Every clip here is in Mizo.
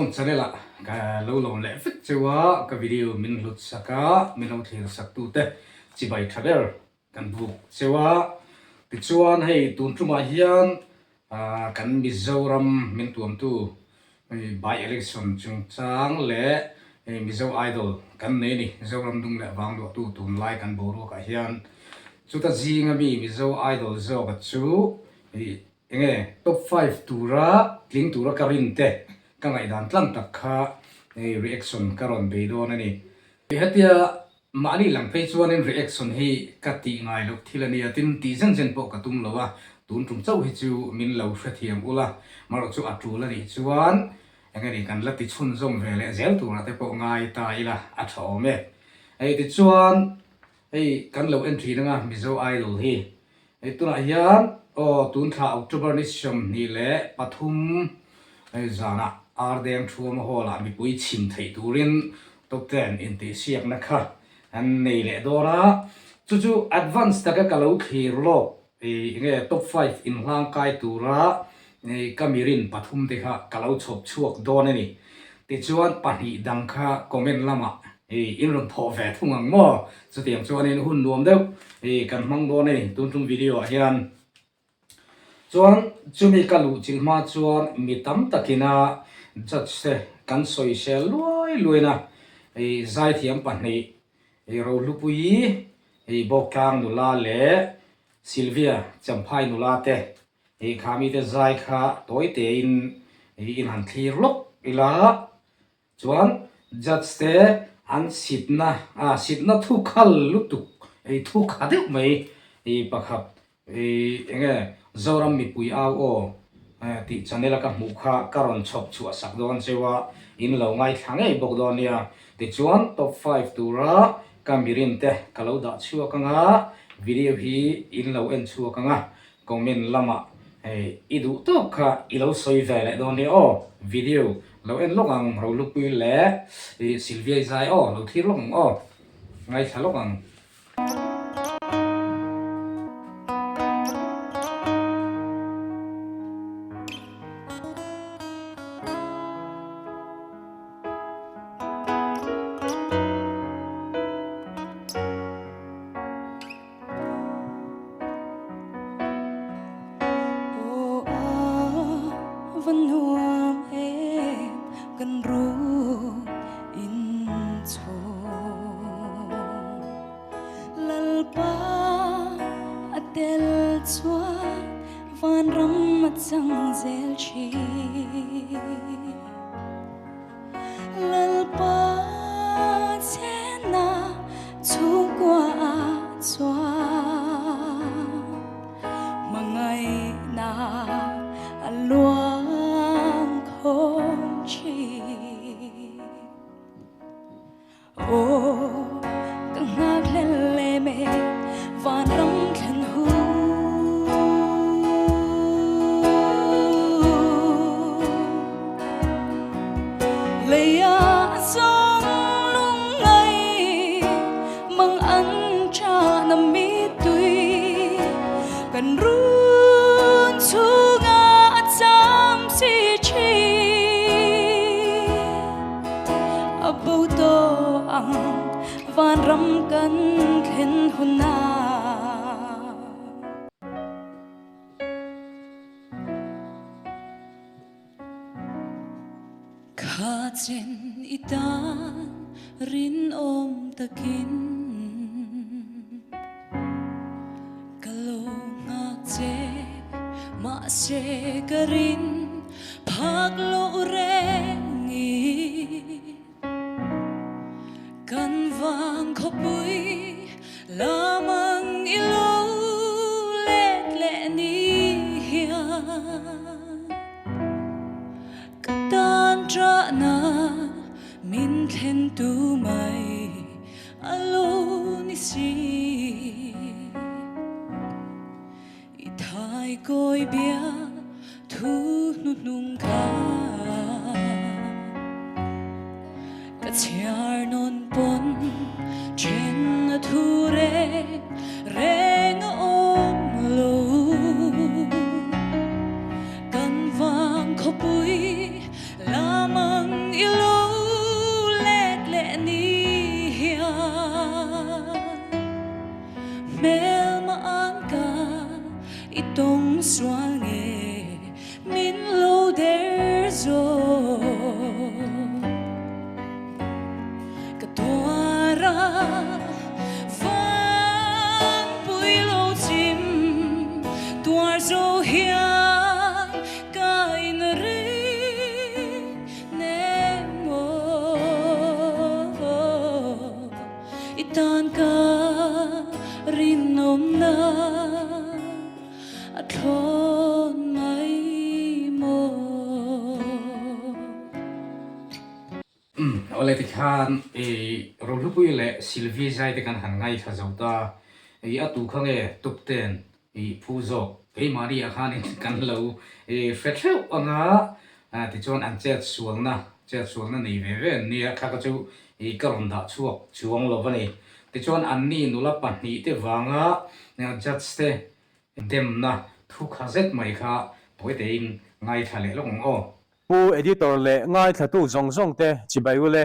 Zawng channel ah ka lo lawm leh vek cheu a, ka video min hlut sak a, min lo thlir sak tu te chibai tha ber kan buk cheu a. Tichuan hei tun tumah hian kan Mizoram min tuamtu by election chungchang leh Mizo Idol kan nei a ni. Zoram dung leh vang luahtu tunlai kan boruakah hian chuta zinga mi Mizo Idol zawka chu Enge top five tura tling tura ka rin te ka ngaihdan tlang tak kha hei reaction ka rawn bei dawn a ni. Hetia mahni lang phei chuanin reaction hi ka tih ngai loh thil a nia, tin tih zen zen pawh ka tum lo a, tun tum chauh hi chu min lo hrethiam ula, marawh chu a tul a nih chuan enge ni kan la ti chhunzawm ve leh zel turah te pawh ngai ta ila a tha awm e. Hei tichuan hei kan lo en thin anga Mizo Idol hi Hei tunah hian aw tun thla October ni 23 hei zanah Ardeng Thuama Hall ah mipui chhim theih turin top ten intihsiakna kha an nei leh dawn a, chu chu advance taka ka lo thlir lawk enge top five inhlangkai tura ka mirin pathum te kha ka lo chhawp chhuak dawn a ni. Tichuan pahnih dang kha comment lamah Hei in rawn thawh ve thung ang maw? Chutiang chuanin hun nuam deuh hei kan hmang dawn a ni tun tum video ah hian. Chuan chumi ka luh chilh hma chuan mi tam takina judge te kan sawisel luai luaina hei zaithiam pahnih hei Rohlupuii hei Bawktlang nula leh Sylvia Champhai nula te hei kha mite zai kha tawi tein hei in han thlir lawk ila. Chuan judge te an sitna ah sitna thu khal lutuk ei thu kha deuh mai i pakhat i enge Zoram mipui au aw tih channel a ka hmuh kha ka rawn chhawp chhuah sak dawn cheu a, in lo ngaithla ngei bawk dawn nia. Tichuan top five tura ka mirin te ka lo dah chhuak anga video hi in lo en chhuak anga Comment lamah hei i duh tawk kha i lo sawi ve leh dawn nia aw, video lo en lawk ang Rolupui leh i Sylvia i zai aw, lo thlir lawk ang aw, ngaithla lawk ang. Aw a va nuam em kan ruk in chhawm Lalpa a tel chuan vanram a chang zel thin Lalpa chena chhungkua ah chuan hmangaihna a luang khawm thin. Aw ka nghakhlel lem e vanram thlen hu. Leia zawng lungngai mang an cha na mi tui kan run chhunga a cham si thin a bo tawh ang vanram kan thlen hunah. Kha chen i tan rinawm takin ka lo nghak che mahse ka rin phak loh reng i Kan vang khawpui lamang i lo let leh ni hian ka tan ṭahna min thlen tu mai a lo ni si. I thai kawi bia thu hnuhnung kha ka chhiar nawn pawn then a thu reng reng a awm lo. Kan vang khawpui lamang Vanpui lo chim tuar zo hian ka inring nem maw I tan ka rinawmna a thlawn mai maw. Umm awle tikhan i Rohlupui leh Sylvie zai te kan han ngaithla zo ta, i a tu kha nge Tupten i phu zawk keimahni ah khanin kan lo i hre theuh anga tichuan an chet sualna chet sualna nei ve ve an nia thla kha chu i ka rawn dah chhuak chuang lo a ni. Tichuan anni nula pahnih te vanga judge te demna thu kha zet mai kha tawi tein ngaithla leh lawk ang aw. Pu Editor leh ngaithlatu zawng zawng te chibai ule.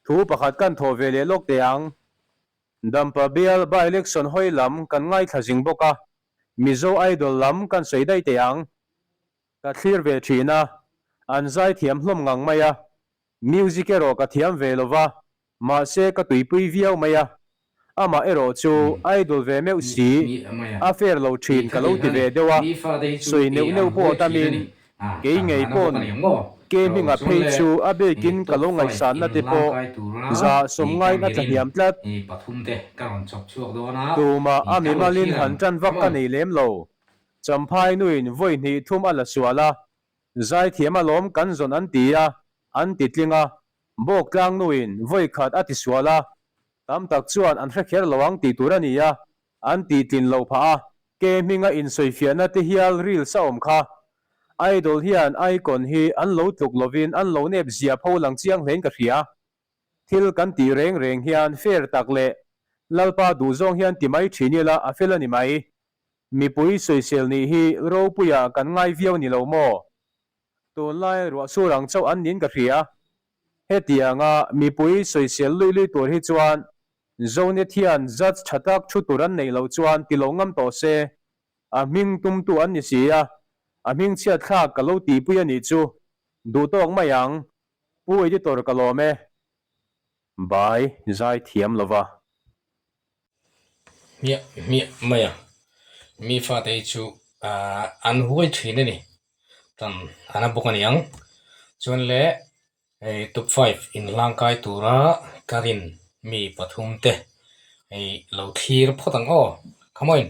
Thu pakhat kan thawh ve leh lawk teh ang. Dampa bial by-election hawi lam kan ngaithla zing bawk a, Mizo Idol lam kan sawi daih teh ang. Ka thlir ve thin a, an zaithiam hlawm ngang mai a, music erawh ka thiam ve lova, Mahse ka tuipui viau mai a, amah erawh chu idol ve meuh si, a fair lo thin ka lo ti ve deuh a, sawi neuh neuh pawh tamin kei ngei pawn ke hminga phei chu a bikin ka lo ngaihsanna te pawh 190in a tlahniam tlat. Tumah a mimalin han tan vak ka nei lem lo, Champhai nuin vawi hnih thum a la sual a, Zaithiam alawm kan zawn an ti a, an ti tling a, Bawk tlangnuin vawi khat a tisual a, tam tak chuan an hre kher lo ang tih tur a ni a, an tih tlin loh phah a. Ke hminga insawifiahna te hial reels a awm kha. Idol hian icon hi an lo tluk lovin an lo nep zia pho lang chiang hlein ka hria. Thil kan tih reng reng hian fair tak leh Lalpa duhzawng hian ti mai thin ila a fel a ni mai. Mipui sawisel nih hi ropuia kan ngai viau ni lo maw? Tunlai ruahsur ang chauh an niin ka hria. Hetianga mipui sawisel lui lui tur hi chuan Zonet hian judge tha tak thu tur an neih loh chuan ti lo ngam tawh se. A hming tumtu an ni si a, a hming chhiat thlak ka lo tihpui a nih chu. Duh tawk mai ang. Pu Editor ka lawm e. Bai zai thiam lova. Hmiah hmiah mai a, mi fate hi chu an huai thin a ni, tan an a bawk a ni ang. Chuan le hei top five inhlangkai tura ka rin mi pathum te hei lo thlir phawt ang aw, come on.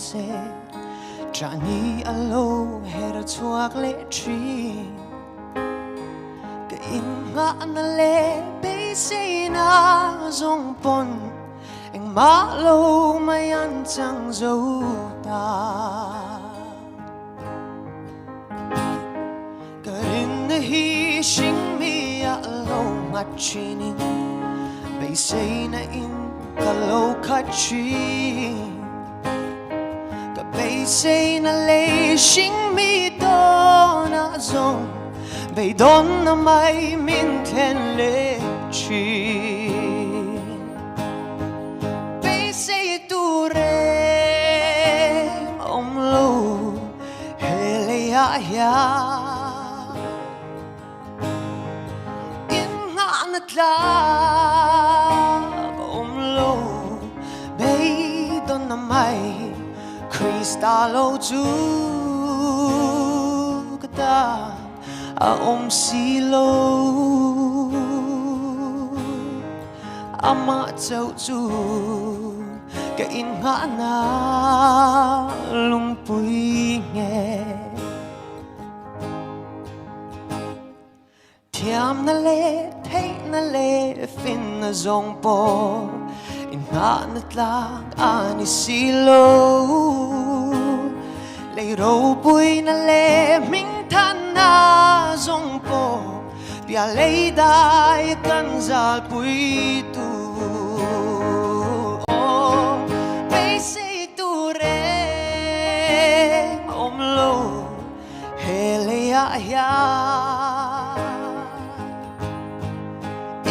se Ṭah ni a lo her chhuak leh ṭhin. Ka innghahna leh beiseina zawng pawn engmah lo mai an chang zo ta. Ka rinna hi hringmi ah lo nghat ṭhinin beiseina in ka lo khat ṭhin. Ka beiseina lei hringmi tawnah zawng beidawnna mai min thlen leh ṭhin. Beisei tur em awm lo he leiah hian innghahna tlak awm lo beidawnna mai Krista lo chu ka tan a awm si lo. Amah chauh chu ka innghahna lungpui nge. Thiamna leh theihna leh finna zawng pawh innghahna tlak a ni si lo. Lei ropuina leh hmingthanna zawng pawh Pia lei dai kan zalpui tur aw beisei tur reng awm lo he leiah hian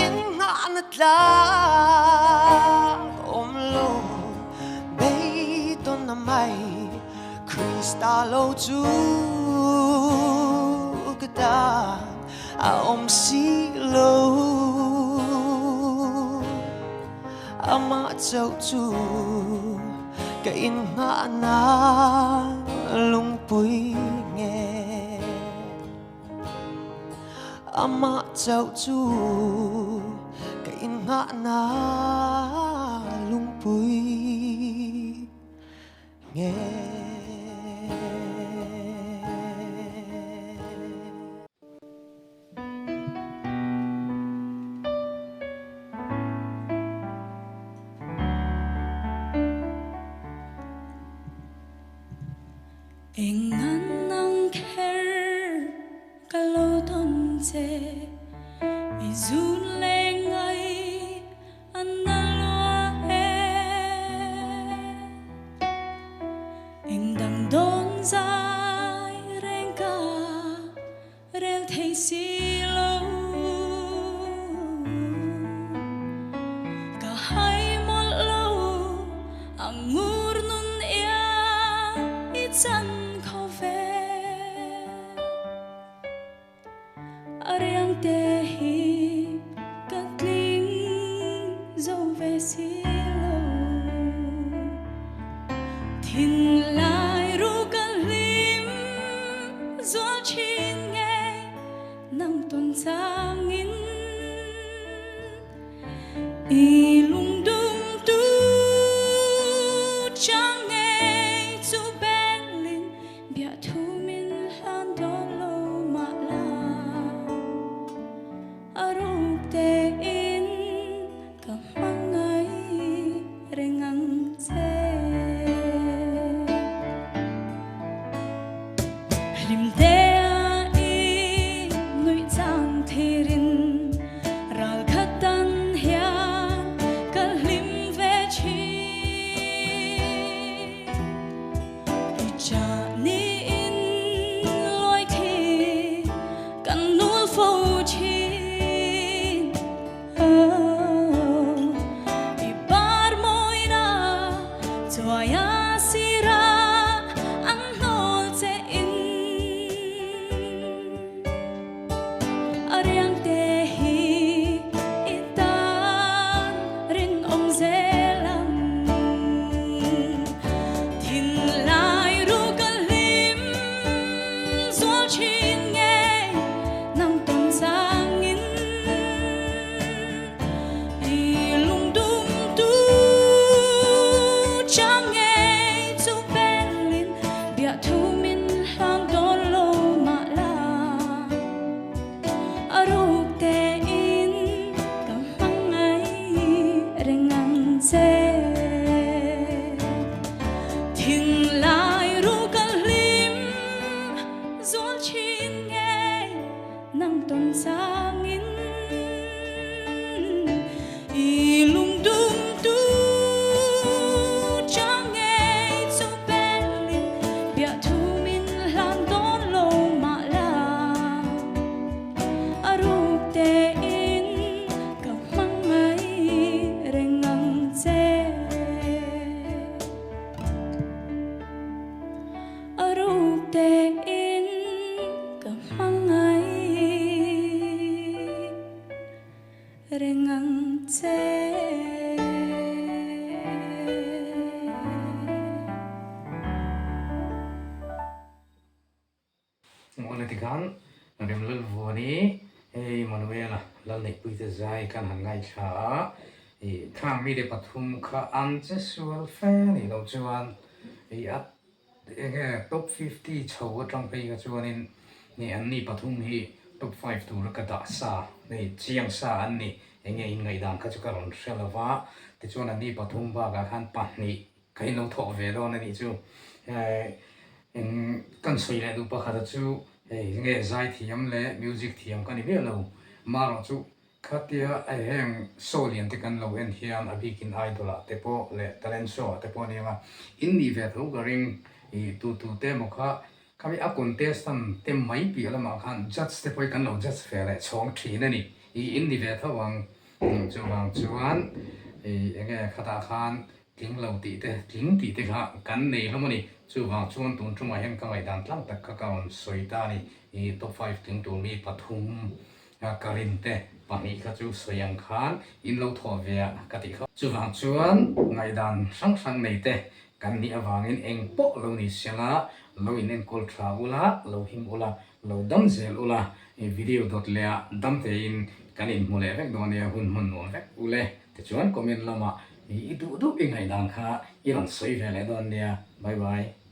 innghahna tlak awm lo beidawnna mai Krista lo chu ka tan a awm si lo. Amah chauh chu ka innghahna lungpui nge. Amah chauh chu ka innghahna lungpui nge. Eng an ang kher ka lo tawn che i zun leh ngai An na lua e. Eng dang dawn zai reng ka rel thei si lo. Ka hai mawlh lo a ngur nun iang i chan kho ve. A riang te hi ka tling zo ve si lo. Thinlai ru ka hlim zual thin ngei nang tawn changin. I lungdum tu chang ngei chu belin Biathu min hlan dawn lo mah la, a ruk tein ka hmangaih reng ang che. Hlim tea i nuih chang thirin ral khat tan hian. reng ang che. Ngawleh tikhan Remlalvuani hei Manuela Lalneihpuite zai kan han ngaithla a, ih khang mite pathum kha an che sual fe nih loh chuan ih a Enge top 50 chho atang phei kha chuanin nih an ni pathum hi top 5 tura ka dah sa hei chiang sa an ni. Enge in ngaihdan kha chu ka rawn hre lo va, tichuan an ni pathum bakah khan pahnih ka in lo thawh ve dawn a nih chu. Eng kan sawi leh duh pakhata chu hei enge zaithiam leh music thiam ka ni miah lo, marawh chu Khatia heng show lian te kan lo en hian a bikin idol ah te pawh leh talent show ah te pawh aniang a, in nih ve tho ka ring i tu tu te emaw kha khami a contestant te mai piah lamah khan judge te pawh hi kan lo judge ve leh chhawng thin a ni i in ni ve tho ang chuvang chuan i enge khatah khan tling lo tih te tling tih te kha kan nei hlawm a ni chuvang chuan tun tumah hian ka ngaihdan tlang tak kha ka rawn sawi ta a ni i top 5 tling tur mi pathum Ka rinte pahnih kha chu sawi ang khan in lo thawh ve a ka tih kha. Chuvang chuan ngaihdan hrang hrang nei te kan nih avangin eng pawh lo ni sela, lo in enkawl tha ula, lo him ula, lo dam zel ula, i video dawt leh ah dam tein kan inhmu leh vek dawn nia hun hmun nuam vek ule. Tichuan comment lamah i duh duh i ngaihdan kha i rawn sawi ve leh dawn nia. Bye bye.